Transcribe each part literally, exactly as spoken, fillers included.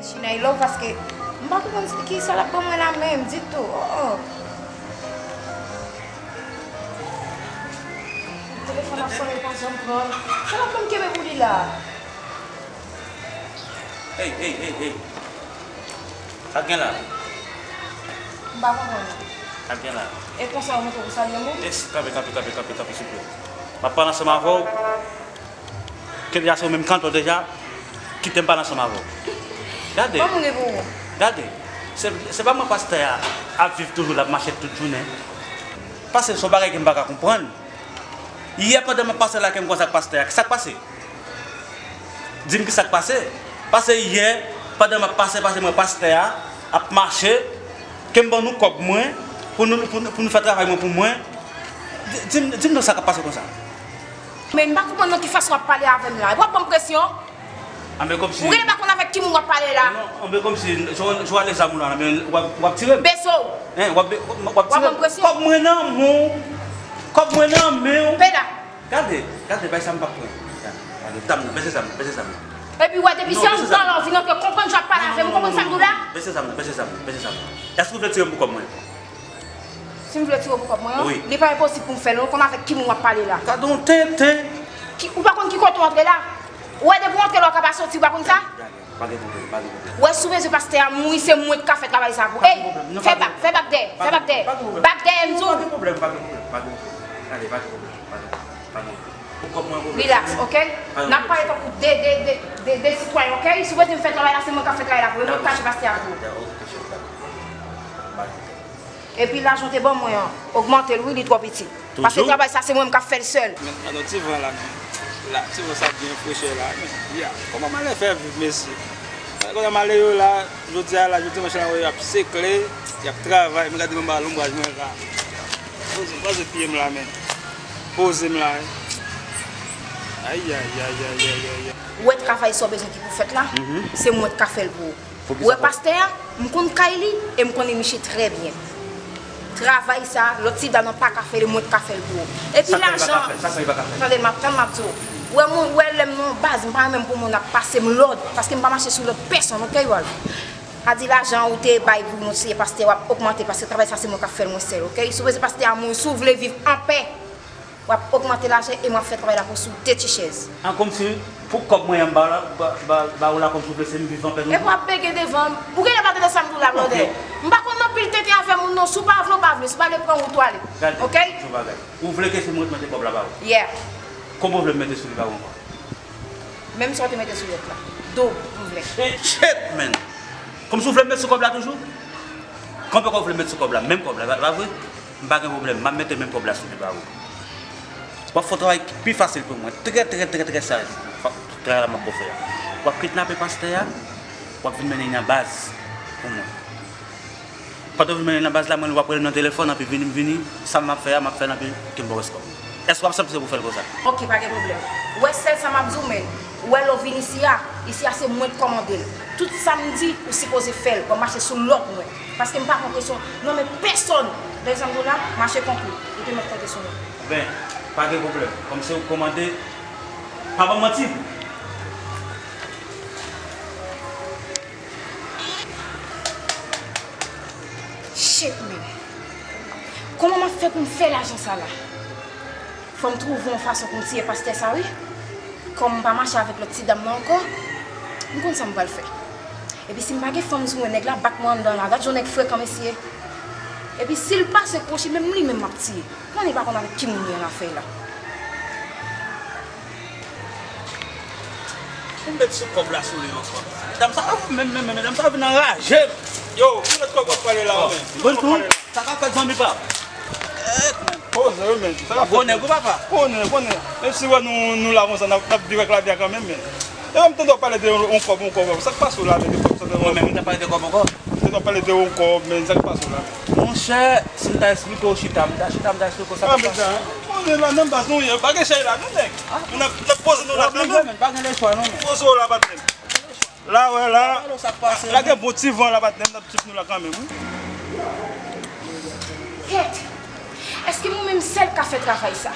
Chinay love paske m pa konprann ki sa l ap ban mwen la menm ditou. Oh, oh. Telefòn ap sonnen, l pa janm pran. Sa l ap ban m kenbe pou li la? Hey, hey, hey, hey. Sa k gen la? M pa konprann. Sa k gen la? E konsa ou montre pou salye moun? Yes, kanpe, kanpe, kanpe, kanpe, kanpe, souple. M ap pale ansanm avè w. Kèt, deja se ou menm kanpe w deja. Kite m pale ansanm avè w. Gade. Ban m ri pou ou. Gade. Se, se pa mwen pastè a ap viv toujou, l ap mache tout jounen. Pase se yon bagay ke m pa ka konprann. Yè pandan m ap pase la ke m konn sa k pastè a. Sa k pase? Di m ki sa k pase. Pase yè, pandan m ap pase, pase m wè pastè a ap mache, ke m ban nou kòb mwen, pou nou, pou nou, pou nou fè travay mwen pou mwen. Di, di m, di m non sa k ap pase konsa. Men m pa konprann nan ki fason w ap pale avè m la. Epi w ap ban m presyon. Anben kòmsi. Ou genlè pa konn avèk ki moun w ap pale la. Non, anben kòmsi, si w, si w ale zam ou la, men w ap, w ap tire m. Bese w. Hein, w ap, w ap, w ap tire m. W ap ban m presyon. Kòb mwen nan men w. Kòb mwen nan men w. Pela. Gade, gade, bay sa m p ap pran. Gade, gade, dam nan, bese zam nan, bese zam nan. Epi w wè, depi se yon dan la, w vin antre, konprann jan w ap pale avè m, ou konprann sa m di w la? Bese zam nan, bese zam nan, bese zam nan. Èske w vle tire m pou kòb mwen? Si m vle tire w pou kòb mwen, wi, li pa enposib pou m fè l, non, ou konn avèk ki moun w ap pale la. Gade yon tenten. Ki, ou pa konn ki kote w antre la? Ou wè, depi w antre la, ou ka pa soti, ou pa konn sa? Gade, gade, pa gen pwoblèm, pa gen pwoblèm. Ou wè, si w bezwen pastè a mouri, se mwen k ka fè travay sa pou ou. Ey, fè bak, fè bak dèyè, fè bak dèyè. Bak dèyè, m di w. Pa gen pwoblèm, pa gen pwoblèm, pa gen pwoblèm. Gade, pa gen pwoblèm, pa gen pwoblèm. Pou kòb mwen, pwoblèm. Relax, ok? N ap pale tankou de, de, de, de, de sitwayen, ok? Si w bezwen m fè travay la, se mwen k ap fè travay la pou ou. E mwen k kache pastè a pou ou. Epi lajan w te ban mwen an, ogmante l wi, li twò piti. Paske travay sa, se mwen menm k ap fè l sèl. Men, gade yon ti van la, men. La, ti van sa byen freche la, men. Ya, kòman malè fè viv, mesye? Gade kòman malè yo la, jodi a la, jodi dimanch la, y ap sekle, y ap travay, men gade m anba lonbraj mwen la. Poze, poze pye m la, men. Poze m la, wi. Ayayayayayay. Ou wè travay sa w bezwen ki pou fèt la, se mwen k ka fè l pou ou. Ou wè pastè a, m konn kay li e m konnen misye trè byen. Travay sa, lòt ti dam nan pa ka fè l, mwen k ka fè l pou ou. Epi lajan, tande m ap, tann m ap di w. Ou wè moun, ou wè lè m nan yon baz, m pa renmen pou moun ap pase m lòd, paske m pa mache sou lòd pèsonn, ok, Wal? A di lajan ou te bay pou nou se pastè, w ap ogmante, paske travay sa se mwen k ap fè l mwen sèl, ok? Si w bezwen pastè a mouri, si w vle viv anpè, w ap ogmante lajan e m ap fè travay la pou sou de ti chèz. An kòmsi, pou kòb mwen an m ba, ba, ba, ba ou la kòmsi w vle se m viv anpè toujou? Epi w ap bege devan m. Ou genlè pa tande sa m di w la, blòdè. M pa konn anpil tenten afè moun non. Si w pa vle, w pa vle. Si w pa vle pran wout ou ale. Ok? Gade, yon bagay. Ou vle ke se mwen k mete kòb la ba ou? Yeah. Konbyen w vle m mete sou li ba ou ankò? Menm sa w te mete sou lòt la. Doub, m vle. Shit, man! Kòmsi w vle m met sou kòb la toujou? Konbyen kòb w vle m met sou kòb la? Menm kòb la, pa, pa vre? M pa gen pwoblèm, m ap mete menm kòb la sou li ba ou. W ap fè yon travay ki pi fasil pou mwen. Trè, trè, trè, trè serye. Travay la m ap ba w fè a. W ap kidnape pastè a, w ap vin mennen li nan baz pou mwen. Pandan w vin mennen nan baz la, mwen, w ap rele m nan telefòn, anpi vini, m vini, sa m ap fè a, m ap fè l, anpi ke m ba w rès kòb. Èske w ap santi se pou fè l konsa? Ok, pa gen pwoblèm. Ou wè sèl sa m ap di w, men, ou wè lè w vin isi a, isi a se mwen k kòmande l. Tout sa m di, ou sipoze fè l, w ap mache sou lòd mwen. Paske m pa pran presyon nan men pèsonn. Tande sa m di w la, mache konkli. Ou te mèt konte sou mwen. Ben, pa gen pwoblèm. Kòm se ou k kòmande, pa ban m manti. Shit, man. Kòman m ap fè pou m fè lajan sa la? Fò m twouve yon fason pou m tiye pastè sa, wi. Kòm m pa mache avèk lòt ti dam nan ankò, m konn sa m pral fè. Epi si m pa gen fanm sou mwen, nèg la bat mwen anndan la. Gad jan nèg frekan, mesye. Epi si l pase kwochi, menm li menm m ap tiye. Mwen li pa konn avèk ki moun li an afè la. Ou met sou kòb la sou li ankò. Medam sa, oh, men, men, men, medam sa vin anraje. Yo, ki lòt kòb w ap pale la, ou menm? Ki lòt kòb w ap pale la? Sa k ap fèt, zanmi pa m? Poze wi, men. Sa k ap fèt? Bonè, gwo papa. Konnen, konnen. Menm si wè nou, nou la konsa, n ap, n ap viv ak lavi a kanmenm, men. E m tande w ap pale de yon, yon kòb, yon kòb. Sa k pase w la, men, de kòb, sa fè mwen menm, m ta pale de kòb ankò. M tande w ap pale de yon kòb, men, sa k pase w la, men? Monchè, si m ta esplike w chita, m ta chita, m ta esplike w sa k pase. Konnen la, nan baz nou ye, pa gen chay la, non, nèg. Nou ap, n ap poze nou la kanmenm. Pa gen lechwa, non, men. Poze w la, patnè m. La, wè, la. La gen bon ti van la, patnè m, n ap tchip nou la kanmenm, wi. Kèt! Èske mwen menm sèl ka fè travay sa?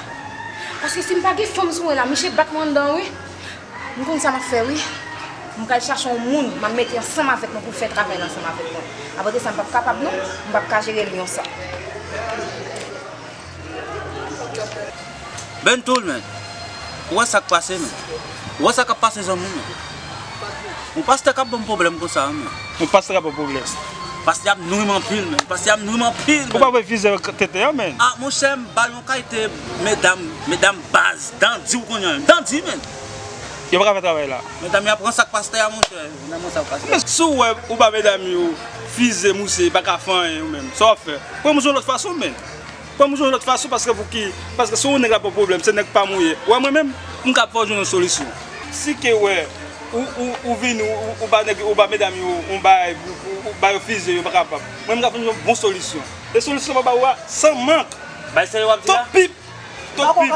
Paske si m pa gen fanm sou mwen la, misye bat mwen anndan, wi. M konn sa m ap fè, wi. M pral chache yon moun, m ap mete ansanm avèk mwen pou l fè travay la ansanm avèk mwen. Apre de sa, m p ap kapab non, m p ap ka jere l yon sa. Bentoul, men. Ou wè sa k pase, men? Ou wè sa k ap pase, zanmi, men? Yon pastè k ap ban m pwoblèm konsa, men. Yon pastè k ap ban w pwoblèm. Pastè ap nwi m anpil, men. Pastè ap nwi m anpil, men. Ou pa voye fize tenten an, men. Ah, monchè, m ba l yon kalite medam, medam baz, dandi, ou konnen, dandi, men. Yo pa ka fè travay la. Medam yo ap ransak pastè a, monchè. Medam ransak pastè a. Si w wè ou ba medam yo fize, mouse, pa ka fè anyen ou menm. Sa w ap fè? Pran mouse yon lòt fason, men. Pran mouse yon lòt fason, paske pou ki? Paske si yon nèg la pran pwoblèm, se nèg pa mouye. Ou wè mwen menm, m ka fè w jwenn yon solisyon. Si ke wè, ou, ou, ou vini, ou, ou ba nèg, ou ba medam yo, yon bagay, ou, ou, ou ba yo fize, yo pa kapab. Mwen, m ka fè yon bon solisyon. E solisyon m ap ba ou a, san mank. Bay serye w ap di la? Top pip! Top pip.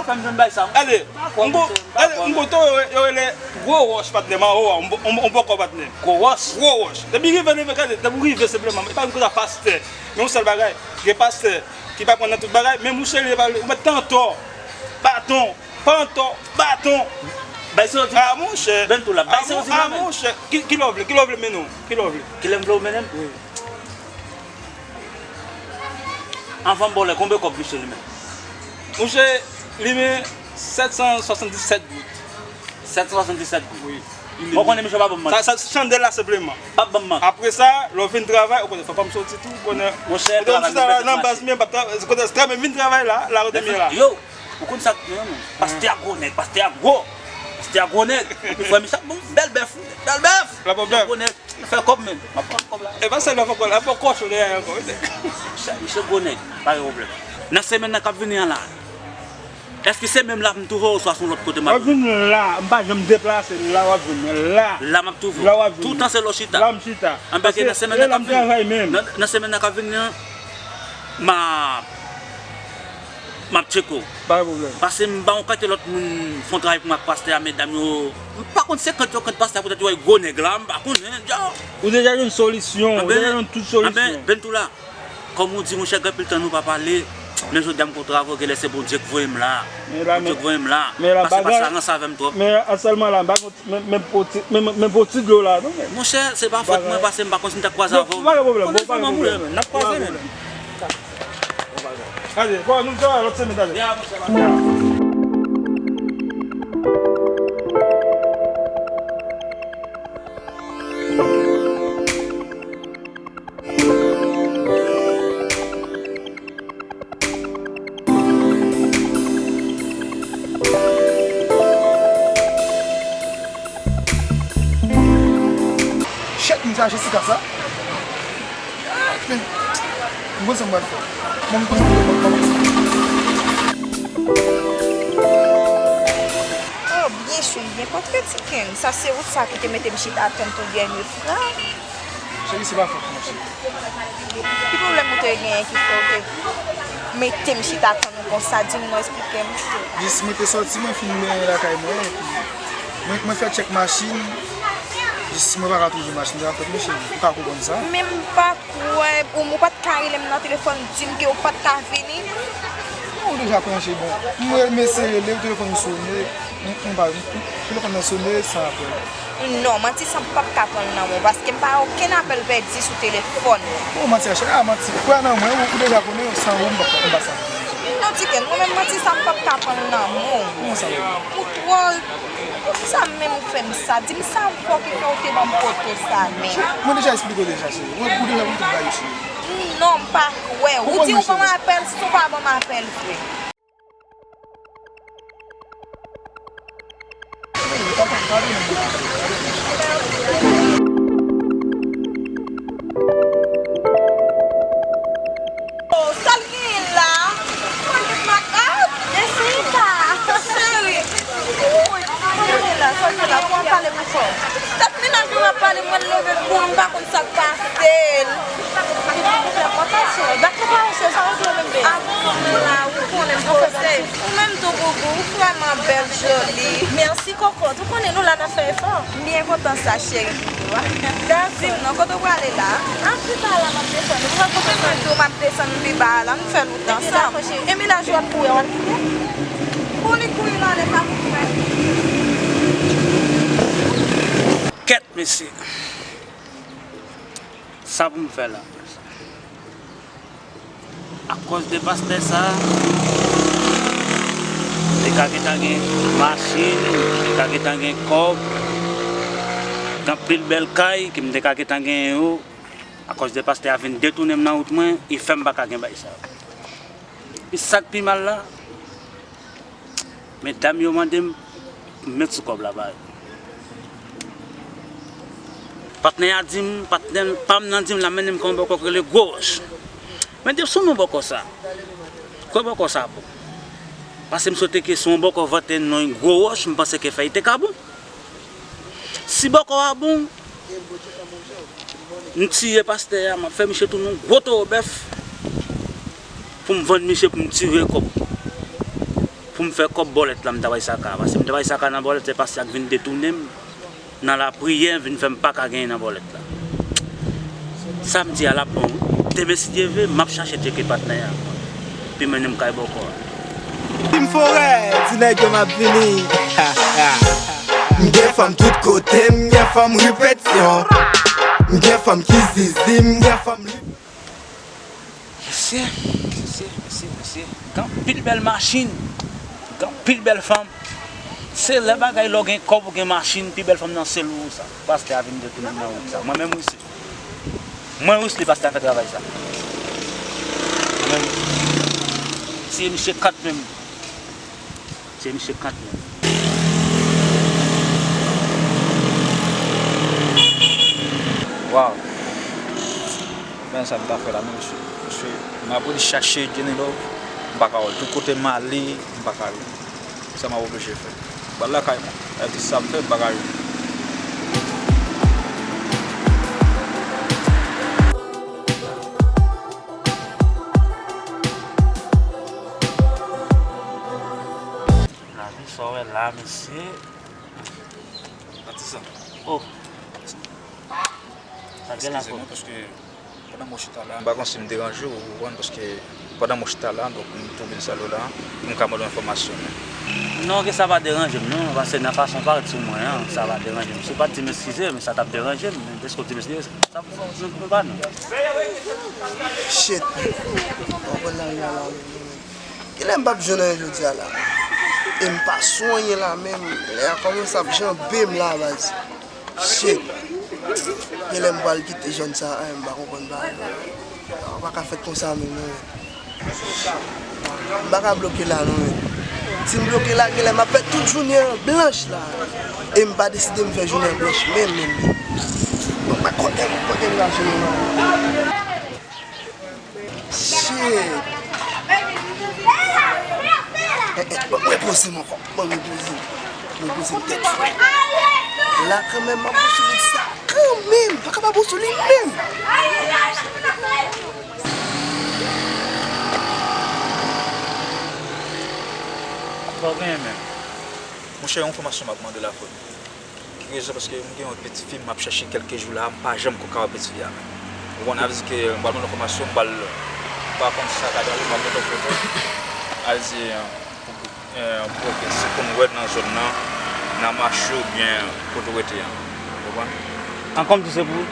Gade, m go, gade, m go to yo, yo rele gwo wòch patnè m anwo a, yon bon, yon bon, yon bon kò patnè. Gwo wòch? Gwo wòch. Depi rive, leve, gade, depi w rive senpleman, e pa yon koze a pastè. Men yon sèl bagay, gen pastè ki pa pran nan tout bagay, men mouche li, ou mèt tantò, baton, pantò, baton. Bay se yo di. Ah, monchè. Bentoul la, bay se yo di la, men. Ah, monchè. Ki, ki lè w vle, ki lè w vle mennen w? Ki lè w vle? Ki lè m vle w mennen m? Wi. Anvan m ba w lè, konbyen kòb misye limen? Monchè, limen sèt san swasanndisèt goud. Sèt san swasanndisèt goud? Wi. Bon, konnen misye pa ban m manti. Sa, sa, chandèl la senpleman. P ap ban m manti. Apre sa, lè w fin travay, ou konnen, fò pa m soti tou, ou konnen. Monchè, kote m travay chita la, nan baz mwen, m p ap travay, kote, kote m vin travay la, la kote m ye la. Yo, ou konn sa k gen, non? Pastè a gwo nèg, pastè a gwo. Pastè a gwo nèg. Epi frè misye ap ban m bèl bèf, bèl bèf. Pastè a gwo nèg. Fè kòb menm. M ap pran kòb la. E pa sèlman fè kòb la, ap pran kòchon dèyè ankò, wi. Misye gwo nèg, pa gen pwoblèm. Nan semèn nan k ap vini an la, èske se menm la pou m twouve w oswa se yon lòt kote m ap? W ap vin la, m pa janm deplase, la w ap vin, la. La m ap twouve w. La w ap vin. Toutan se la w chita. La m chita. Anben, nan semèn nan k ap vini. Nan, nan semèn nan k ap vini an, m a M ap tcheke w. Pa gen pwoblèm. Paske m ba yon kantite lòt moun fè yon travay pou mwen ak pastè a, medam yo. M pa konn se kant yo kant pastè a poutèt yo wè gwo nèg la, m pa konnen, dja. Ou deja jwenn solisyon, ou deja jwenn tout solisyon. Anben, Bentoul la, kòm ou di, monchè, gen anpil tan nou pa pale, men jodi a m konn travay, genlè se Bondye k voye m la. Bondye k voye m la. Paske pastè a ranse avè m twòp. Men sèlman la, m pa konn Men, men pou ti, men, men, men pou ti dlo la, non, men. Monchè, se pa fòt mwen, paske m pa konn si m t ap kwaze avè w. Bon, pa gen pwoblèm, bon, pa gen pwoblèm. N ap kwaze, men. Gade, bon, nou fè lòt semèn, gade. Ya, monchè, pa gen. Shit, m chache sika sa. Ah, men, m konn sa m pral fè. Bon, m konn. Oh, byen chou, byen pòtre ti kenn. Sa se ou sa ki te mete m chita tann ton dènye fra. Cheri, se pa fòt mwen, cheri. Ki pwoblèm ou te genyen ki fè w te mete m chita tann ou konsa? Di m non, eksplike m. Jis mwen te sòti, mwen fin mennen lakay mwen, epi mwen, mwen fè tchèk machin. Jis mwen pa ka twouve machin nan, an fèt, men cheri, ou ka konprann sa. Men m pa kwè, ou, ou pa t ka rele m nan telefòn, di m ke ou pa t ka vini. Non, ou deja konnen, cheri, bon. Mwen, m eseye rele, telefòn ou sone. M, m pa, m, telefòn nan sone san apèl. Non, manti sa m p ap ka pran l nan men w, paske m pa gen okenn apèl pèdi sou telefòn. Bon, manti a, cheri, a manti. Kwè nan mwen, ou, ou deja konnen, san ou, m p ap, m pa sa. Non, Tiken, mwen menm manti sa m p ap ka pran l nan men w. Kòman sa ye? Ou twò, poukisa menm ou fè m sa? Di m sa m fè w ki fè w te ban m poto sa menm. Mwen deja eksplike w deja, cheri. Mwen, ou deja konn tout bagay, cheri. Non, m pa kwè. Ou di ou ban m apèl, si w pa ban m apèl vre. Oh, sa l genyen la? Mwen gen makak. Jessica! Cheri! Woy, sa l genyen la? Sa l genyen la? Pou w ap pale pou kò w. Tèt mennaj mwen ap pale, mwen leve kou, m pa konn sa k pase l. Gad pou pale, se sa w vle menm, baby. Ap konn la, ou konnen m poze. Ou menm tou, boubou, ou vrèman bèl, joli. Mèsi, kokot. Ou konnen nou la n ap fè efò. M byen kontan sa, cheri. Dakò. Di m non, kote w prale la? A, pita la, m ap desann. Ou wè kote m ap desann pi ba a la, m fè l wout ansanm. Epi dakò, cheri. E mennaj ou ap kouri, w ap kite? Pou li kouri nan lè sa pou frè. Kèt, Mesye, sa pou m fè la? Akòz de pastè sa, m te ka gentan gen machin, m te ka gentan gen kòb, gen anpil bèl kay ke m te ka gentan genyen yo. Akòz de pastè a vin detounen m nan wout mwen, e fè m pa ka gen bagay sa yo. E sa k pi mal la, medam yo mande m pou m met sou kòb la ba yo. Patnè a di m, patnè pa m nan di m l ap mennen m kay yon bòkò k rele Gwo Wòch. Men depi sou non bòkò sa, kwè bòkò sa bon. Paske m swete ke se yon bòkò vante non Gwo Wòch, m panse ke fè l te ka bon. Si bòkò a bon, m tiye pastè a, m ap fè misye tounen yon gwo towo bèf pou m vann misye pou m tire kòb. Pou m fè kòb bòlèt la, m ta bay sa ka. Paske m ta bay sa ka nan bòlèt, se pastè a k vin detounen m nan lapriyè, vin fè m pa ka genyen nan bòlèt la. Sa m di a l ap bon wi. Demen si Dye vle, m ap chache tcheke patnè a. Epi mennen m kay bòkò a. Tim Forè, di nèg yo m ap vini. M gen fanm tout kote, m gen fanm ri Petyon. M gen fanm ki zizi, m gen fanm li. Mesye, mesye, mesye, mesye. Gen anpil bèl machin, gen anpil bèl fanm. Se lè bagay lè w gen kòb ou gen machin, pi bèl fanm nan se lou sa. Pastè a vin detounen m nan wout sa. Mwen menm wi se. Mwen wi se pastè a fè travay sa. Mwen menm. Se misye kat menm. Se misye kat menm. Waw. Men sa m ta fè la menm mesye. Mesye, m ap rele chache Jenny Love, m pa ka wè l. Tout kote m ale, m pa ka jwenn. Sa m ap oblije fè. M pral lakay mwen. Epi sa m fè, m pa ka jwenn. Lavi, sa w wè la, mesye. Patizan. Oh. Sa gen la. Eskize mwen, paske pandan mwen chita la, m pa konn si m deranje w, ou konprann, paske pandan mwen chita la, donk, m tou vin sal ou la, m ka mande w enfòmasyon, men. Non, ke sa pa deranje m, non, paske nan fason w parèt sou mwen an, sa pa deranje m. Si w pa t di m eskize, men sa t ap deranje m, men dèske w di m eskize, sa pou fè w di m pa non. Shit. Ou konn la, la, la. Kilè m p ap jwenn anyen jodi a la? E m pa sou anyen la menm. Lè a kòmanse ap janbe m la baz. Shit. Kilè m pral kite zòn sa a, m pa konprann bagay la. Sa pa ka fèt konsa menm non. M pa ka bloke la non menm. Si m bloke la, kilè m ap fè tout jounen an blanch la. E m pa deside m fè jounen an blanch menm menm. Bon, mwen kote m, kote m rache menm. Shit. Eh, eh, mwen poze m ankò. Mwen poze m. Mwen poze m tèt frèt. La kanmenm, m ap poze m sa. Kanmenm, pa ka pa poze li menm. Sa w genyen menm? Monchè, yon enfòmasyon m ap mande la, frè m. Ki rezon? Paske m gen yon pitit fi m ap chache kèlke jou la, m pa janm ko ka wè pitit fi a menm. Ou konprann, sa vle di ke m pral mande enfòmasyon, m pral, m pa konn si sa ka deranje m, m ap montre w foto. Al di, eh, pou, eh, pou wè si w konn wè l nan zòn nan, nan mache oubyen kote w rete an. Ou konprann? An kòmsi se pou,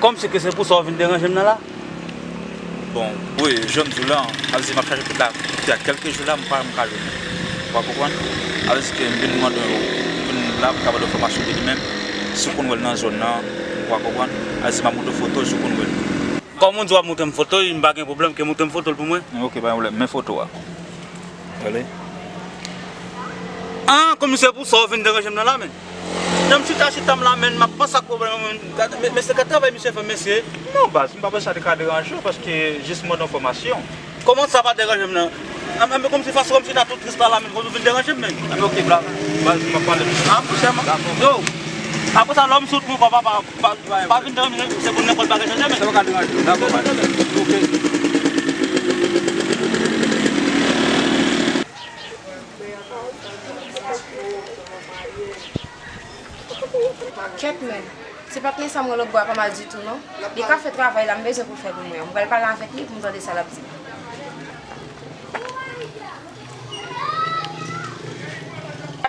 kòmsi ke se pou sa w vin deranje m nan la? Bon, wi, jan m di w la, sa vle di m ap chache pitit la, pitit la kèlke jou la, m pa janm ka jwenn li. Ou pa konprann? Sa vle di ke m vin mande w, vin la pou ka ba w enfòmasyon de li menm, si w konn wè l nan zòn nan, ou pa konprann? Sa vle di m ap montre w foto l, si w konn wè l. Kòm ou di w ap montre m foto l, m pa gen pwoblèm, ke montre m foto l pou mwen. Ok, pa gen pwoblèm, men foto a. Gade. Ah, kòmsi se pou sa w vin deranje m nan la, menm. Nan m chita, chita m la, menm, m ap panse ak pwoblèm mwen. Gade, men, men se gad travay misye fè, mesye. Non, baz, m pa panse sa te ka deranje w, paske jis m mande enfòmasyon. Kòman sa pa deranje m nan? Ah, men kòmsi fason m chita tou tris la, la, menm, kòmsi w vin deranje m, menm. Ah, men ok, baz, baz, m ap pale. Ah, monchè, m, yo, apre sa, lè w m sot mwen, papa, pa, pa, pa vin deranje m, se pou nenpòt bagay chanje, menm. Sa pa ka deranje w, dakò, baz. Ok. Kèt men, ti patnè sa m wè lòt bò a pa mal ditou non. Li ka fè travay la m bezwen pou l fè pou mwen an. M pral pale avèk li pou m tande sa l ap di m.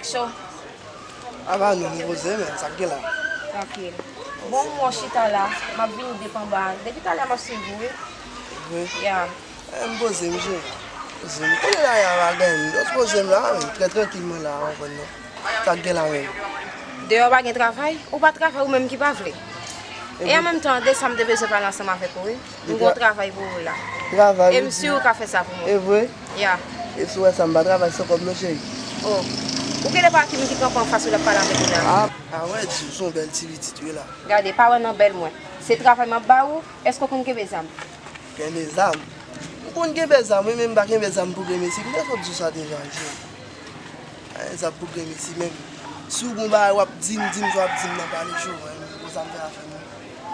Aksyon. Apa nou, nou poze men, sa k gen la? Trankil. Bon, mwen chita la, m ap vini depi anba. Depi talè m ap swiv ou, wi. Vre? Ya. Eh, m poze m, cheri. Poze m. Kounye la, y a va gen. Just poze m la, wi. Trè trankil mwen la, w konprann non. Sa k gen la menm? Deyò pa gen travay? Ou pa travay ou menm ki pa vle. E an menm tan, de sa m te bezwen pale ansanm avèk ou, wi. M gon travay pou ou la. Travay? E m si ou ka fè sa pou mwen. E vre? Ya. E si w wè sa, m pa travay san kòb non, cheri. Oh. Ou genlè pa wè ki moun ki kanpe anfas ou l ap pale avèk ou la? A, a wè, di w se yon bèl ti pitit wi la. Gade, pa wè nan bèl mwen. Se travay m ap ba ou, èske w konn kenbe zam? Kenbe zam? M konn kenbe zam wi, men m pa kenbe zam pou grenmesi. Kiyès w ap di w sa deja, cheri? Ay, zam pou grenmesi menm. Si w gon bagay w ap di m, di m sa w ap di m nan, pale cho, mwen menm konsa m fè afè m.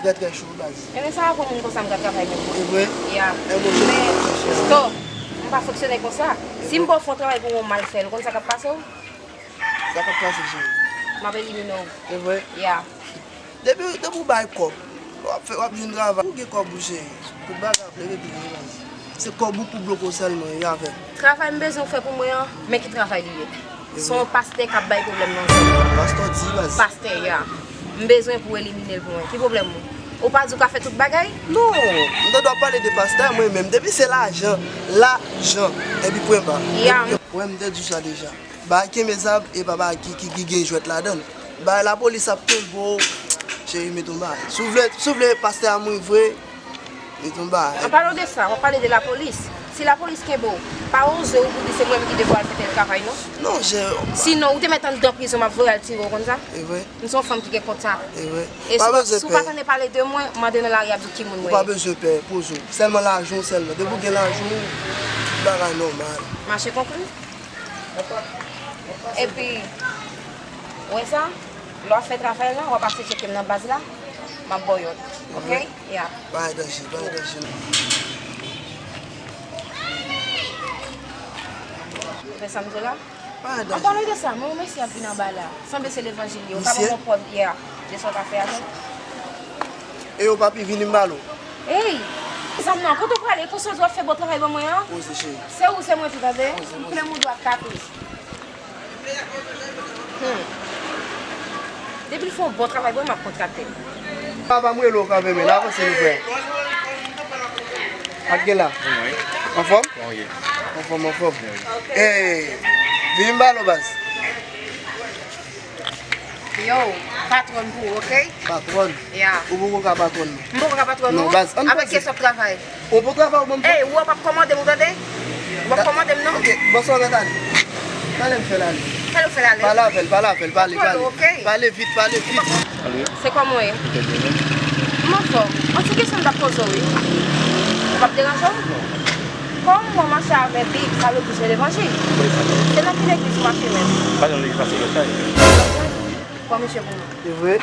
Trè, trè cho, baz. Ebyen, sa a pou moun konsa m ka travay menm. E vre? Ya. E bon, men, stop! M pa fonksyone konsa. Si m ba w fè yon travay pou mwen, w mal fè l, ou konn sa k ap pase w? Sa k ap pase, cheri? M ap elimine w. E vre? Ya. Depi, depi w bay kòb, w ap fè, w ap jwenn travay. Ou gen kòb ou, cheri. Tout bagay ap leve pi byen, baz. Se kòb ou pou bloke w sèlman, e avè m. Travay m bezwen w fè pou mwen an, men ki travay li ye? Se yon pastè k ap bay pwoblèm nan zòn nan. Pastè w di, baz? Pastè, ya. M bezwen pou w elimine l pou mwen. Ki pwoblèm ou? Ou pa di w ka fè tout bagay? Non, m tande w ap pale de pastè, mwen menm. Depi se lajan, lajan, epi pwen ba. Ya. Mwen, m te di w sa deja. Bagay kenbe zam, e pa bagay ki, ki, ki gen jwèt ladan l. Bagay lapolis ap kenbe w, cheri, mete yon bagay. Si w vle, si w vle pastè a mouri vre, mete yon bagay. An palan de sa, w ap pale de lapolis. Si lapolis kenbe w, pa oze w pou di se mwen menm ki te voye al fè tèl travay, non? Non, cheri. Sinon, ou te mèt anndan prizon, m ap voye al tire w, konn sa? E vre? M se yon fanm ki gen kontak. E vre. E si w pa tande pale de mwen, mande nan lari a, di w ki moun mwen ye. Ou pa bezwen pè, poze w. Sèlman lajan w, sèlman. Depi w gen lajan w, bagay nòmal. Mache konkli? Epi, ou wè sa? Lè w ap fè travay la, w ap pase tcheke m nan baz la, m ap ba w yòt. Oke? Ya. Pa gen danje, pa gen danje. Ou fè sa m di w la? Pa gen danje. An palan de sa, mwen yon mesye ap vin anba la. Sanble se levanjil li ye. Ou ka ban mwen prèv yè de sa w t ap fè avè l? E yo papi vini m ba l ou. Ey! Zam nan, kote w prale? Konsa w di w ap fè bon travay ban mwen an? Poze, cheri. Se ou, se mwen tou, tande? Poze, poze. M plen mouda ak kapi. Hmm. Depi l fè yon bon travay, bon, m ap kontrakte l. Papa m rele w kanmenm, n avanse nou frè. Ak gen la? Anfòm? Anfòm, anfòm. Ey, vini m ba l ou baz. Yo, patwòn pou ou, oke? Patwòn? Ya. Ou poko ka patwòn non. M poko ka patwòn ou? Non, baz. Avèk kiyès w ap travay? Ou bon travay ou ban m fè? Ey, ou ap ap kòmande m, ou tande? Ou ap kòmande m, non? Ok, bòs ou anreta li. Talè m fè l ale. Talè w fè l ale? Pale avè l, pale avè l, pale, pale. Pale vit, pale vit. Alo? Se kòman w ye? M anfòm. Yon ti kesyon m t ap poze w, wi. Ou p ap deranje w? Non. Kòm mwen mache avè Bib, sa vle di se levanjil. Se nan ki legliz ou mache menm? Pa nan legliz pase lòt kay. Pran misye pou mwen. Se vre?